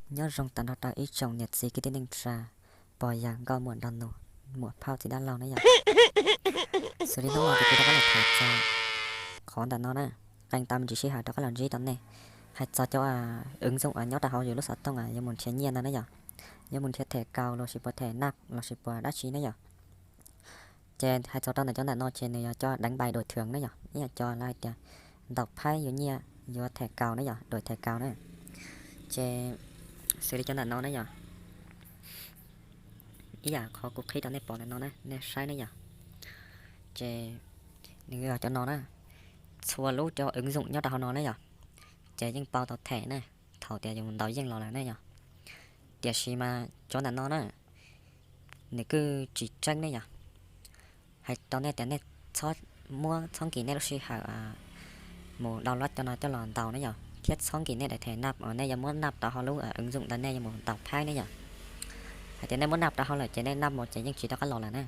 Nyob zoo tag nrho rau ib tsoom niam txiv kwv tij neej tsa, pog yawg nkauj muam nraug nus, muam phauj txiv dab laug ne yom. Xws li hnub no ces kuv rov qab los tham txog qhov ntawm no na, qee tau me ntsis sij hawm rov qab los ntsib rau nej, hais txog cov ứng dụng nyob rau hauv yus lub xov tooj yuav mus nrhiav nyiaj ntawd ne yom, yuav mus nrhiav thẻ cào lossis puas thẻ nạp lossis puas dab tsi ne yom. Ces hais txog rau ntawm cov ntawm no ces nws yog cov đánh bài đổi thưởng ne yom, ib yam cov lawv hais tias ntaus phaib yuav nyiaj, yuav thẻ cào ne yom, đổi thẻ cào na. Ces xws li cov ntawm no ne yom, ib yam qhov kuv qhib rau nej pom ntawm no na, nej saib ne yom. Ces nws yog cov no na, txhua lub cov ứng dụng nyob rau hauv no ne yom, ces yeej pau tau thẻ na, thaum tias yus ntaus yeej los lawm ne yom. Tiam sis mas cov ntawm no na, nws kuj tsis tseeb ne yom. Hais rau nej tias nej txhob muab, txhob nkim nej lub sij hawm mus download cov no coj los ntaus ne yom, thiab txhob nkim nej daim thẻ nạp uas nej yuav muab nạp rau hauv lub ứng dụng ntawd nej yuav mus ntaus phaib ne yom. Hais tias nej muab nạp rau hauv lawm ces nej nạp mus ces yeej tsis rov qab los lawm na.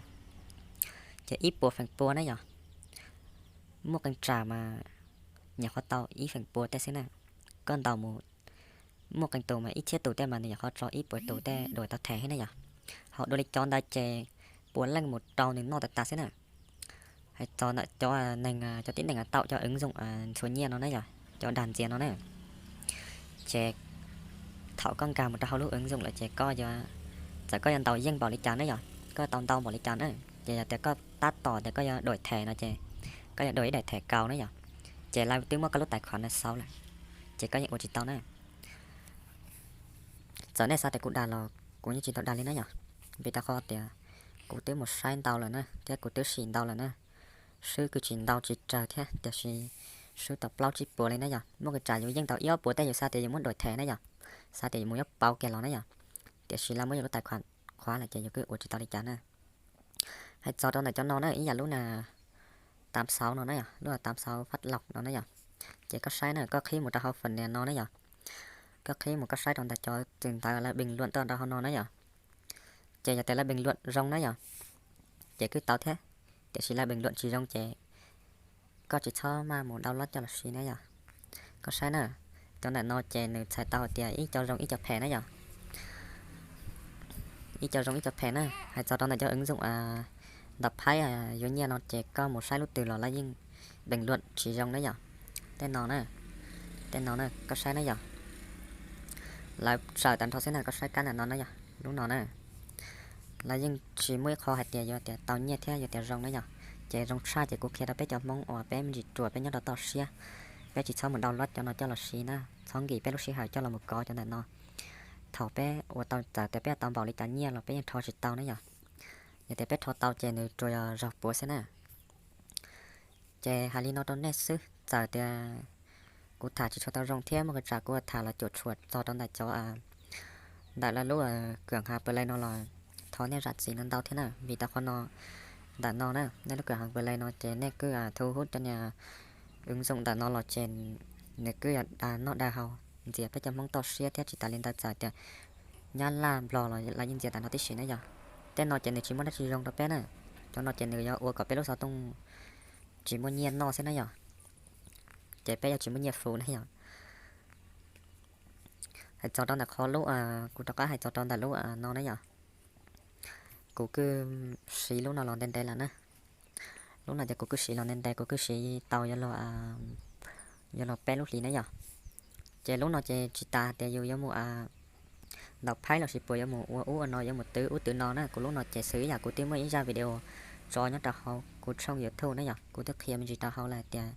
Ces ib puas feem pua ne yom, muaj qee tsam mas nyuam qhuav tau ib feem pua tej xwb na. Koj ntaus mus muaj qee tus mas ib txhiab tus tej mas nws nyuam qhuav tso ib puas tus tej đổi tau thẻ thiab ne yom. Ho dua li cov ntawd ces puav leej mus rau nws noj tas tas xwb na. Hais txog ntawm cov neeg, cov tib neeg tau cov ứng dụng ntxhua nyiaj no na yom, cov dag ntxias no na, ces thaum koj nkag mus rau hauv lub ứng dụng lawm ces koj yuav, txawm koj yuav ntaus yeej npaum li cas ne yom, koj tau ntau npaum li cas na, ces yog tias koj tab tom tias koj yuav đổi thẻ no ces koj yuav đổi ib daim thẻ cào ne yom, ces lawv twb muab koj lub tài khoản no xauv lawm, ces koj yeej ua tsis tau na. Txawm nej xav tias kuv dag los kuv yeej tsis tau dag li na yom, vim rau qhov tias kuv twb mus saib ntau lawm na thiab kuv twb sim ntau lawm na. Swb kuj tsis ntau tsis tsawg thiab, tiam sis swb tau plaub tsib puas li na yom. Muaj qee tsam yus yeej tau ib ob puas tej yus xav tias yus muab đổi thẻ na yom, xav tias yus mus yuav pauv kiag los na yom, tiam sis lawv muab yus lub tài khoản khóa lawm ces yus kuj ua tsis tau li cas na. Hais txog rau ntawm cov no na, ib yam lub na tám sáu no na yom, lub tám sáu phát lộc no na yom. Ces koj saib na, koj qhib mus rau hauv phần mềm no na yom. Koj qhib mus koj saib rau ntawm cov txwm ntawv lawv bình luận tuaj rau hauv no na yom. Ces yog tias lawv bình luận zoo na yom, ces kuj tau thiab. Tiam sis lawv bình luận tsis zoo ces koj tsis txhob maj mus download coj los siv na yom. Koj saib na, cov ntawm no ces nws txhais tau hais tias ib co zoo ib co phem na yom. Ib co zoo ib co phem na. Hais txog rau ntawm cov ứng dụng ntawm phaib yuav nyiaj no ces koj mus saib lub twg los lawv yeej bình luận tsis zoo na yom. Tej no na, tej no na koj saib na yom. Lawv tsaws tag nrho xwb na, koj saib kab ntawm no na yom, lub no na. Lawv yeej tsis muaj ib qho hais tias yuav tias tau nyiaj thiab yuav tias zoo na yom. Ces zoo tshaj ces kuv qhia rau peb cov Hmoob uas peb me ntsis ruam peb nyob rau toj siab, peb tsis txhob mus download cov no coj los siv na, txhob nkim peb lub sij hawm coj los mus kov cov ntawm no. Thaum peb ua tau txawm tias peb tau npaum li cas nyiaj los peb yeej rho tsis tau na yom. Yog tias peb rho tau ces nws tsuas yog zog puav xwb na. Ces hais li no rau nej xwb, txawm tias kuv tham tsis tshua tau zoo thiab muaj qee tsam kuv tham los cuam tshuam txog rau ntawm cov ntawm lawv lub kawm hav Play no los thov nej zam txim ntau ntau thiab na, vim tau qhov no, ntawm no na, nej lub kawm hav Play no ces nej kuj thu hub cov niag ứng dụng ntawm no los ces nws kuj yog dag noj dag haus ntxias peb cov Hmoob toj siab thiab tsis tas li ntawd txawm tias Nyab Laj Nplog los lawv yeej ntxias ntawm no tib si na yom. Tej no ces nws tsis muaj dab tsi zoo rau peb na, cov no ces nws yuav ua kom peb lub xov tooj tsis muaj nyiaj noj xwb na yom. Ces peb yuav tsis muaj nyiaj fu na yom. Hais txog rau ntawm qhov lub, kuv rov qab hais txog rau ntawm lub no na yom. Kuv kuj siv lub no los ntev ntev lawm na. Lub no ces kuv kuj siv los ntev ntev, kuv kuj siv tau yuav luag, yuav luag peb lub hlis na yom. Ces lub no ces tsis tas tias yus yuav mus ntaus phaib lossis puas yuav mus ua ub ua no, yuav mus twv ub twv no na. Kuv lub no ces xws ib yam kuv twb muaj ib zaj video tso nyob rau hauv kuv tshooj YouTube na yom, kuv twb qhia me ntsis rau hauv lawm tias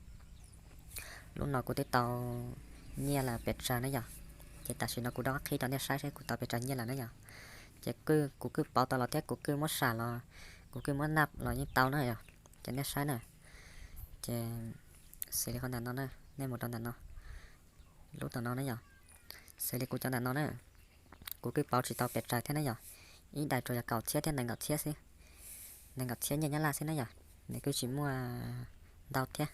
lub no kuv twb tau nyiaj lawm pes tsawg na yom. Ces tam sim no kuv rov qab qhib rau nej saib seb kuv tau pes tsawg nyiaj lawm na yom. Ces kuv kuj pauv tau los thiab kuv kuj muab sam los, kuv kuj muab naj los yeej tau na yom. Ces nej saib na, ces xws li qhov ntawm no na, nej mus rau ntawm no, lub tom no na yom. Xws li kuv cov ntawm no na, kuv kuj pauv tsis tau pes tsawg thiab na yom. Ib daim tsuas yog kaum txhiab thiab nees nkaum txhiab xwb, nees nkaum txhiab nyiaj Nyab Laj xwb na yom. Nws kuj tsis muaj ntau thiab,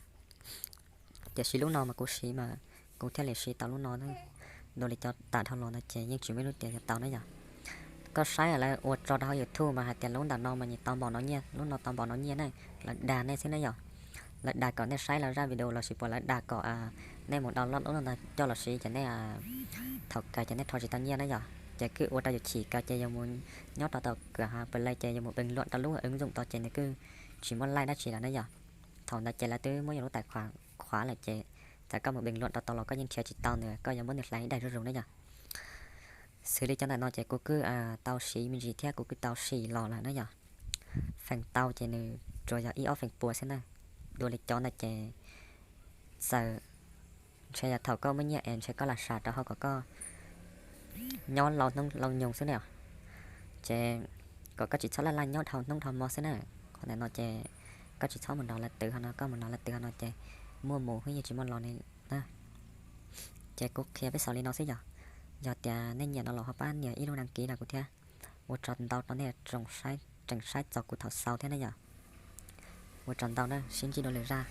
tiam sis lub no mas kuv siv mas kuv thiaj li siv tau lub no. Dua li cov tam dhau los no ces yeej tsis muaj ib lub tias yuav tau na yom. Koj saib lawv ua tso rau hauv YouTube mas hais tias lub ntawm no mas nyias tau npaum no nyiaj, lub no tau npaum no nyiaj na. Lawv dag nej xwb na yom. Lawv dag kom nej saib lawv zaj video lossis puas lawv dag kom Nej mus download lub no coj los siv ces nej, thaum kawg ces nej rho tsis tau nyiaj na yom, ces kuj ua rau yus chim kawg ces yus mus nyob rau tom kawm hav Play ces yus mus bình luận rau lub ứng dụng tod ces nws kuj tsis muaj like dab tsi lawm na yom. Thaum ntawd ces lawv twb muab yus lub tài khoản khóa lawm ces txawm koj mus bình luận rau tod los koj yeej nrhiav tsis tau nws, koj yuav muab nws hlais ib daim zuj zus na yom. Xws li cov ntawm no ces kuv kuj tau siv me ntsis thiab kuv kuj tau sim los lawm na yom. Feem tau ces nws tsuas yog ib ob feem pua xwb na. Dua li cov ntawd ces txawm ntshe yog thaum koj muaj nyiaj es ntshe koj lam sam rau hauv kom koj nyob lauj hnub lauj nyoog xwb na yom. Ces kom koj tsis txhob laj laj nyob dhau hnub dhau hmo xwb na. Qhov ntawm no ces koj tsis txhob mus nrog lawv twv hauv no, koj mus nrog lawv twv hauv no ces muaj mus hwb yeej tsis muaj los li na. Ces kuv qhia peb xaus li no xwb yom. Yog tias nej nyiam no los ho pab nias ib lub đăng ký rau kuv thiab. Ua tsaug ntau rau nej tseem saib txog kuv thaum xaus thiab na yom. Ua tsaug ntau na, sib ntsib dua lwm zaj.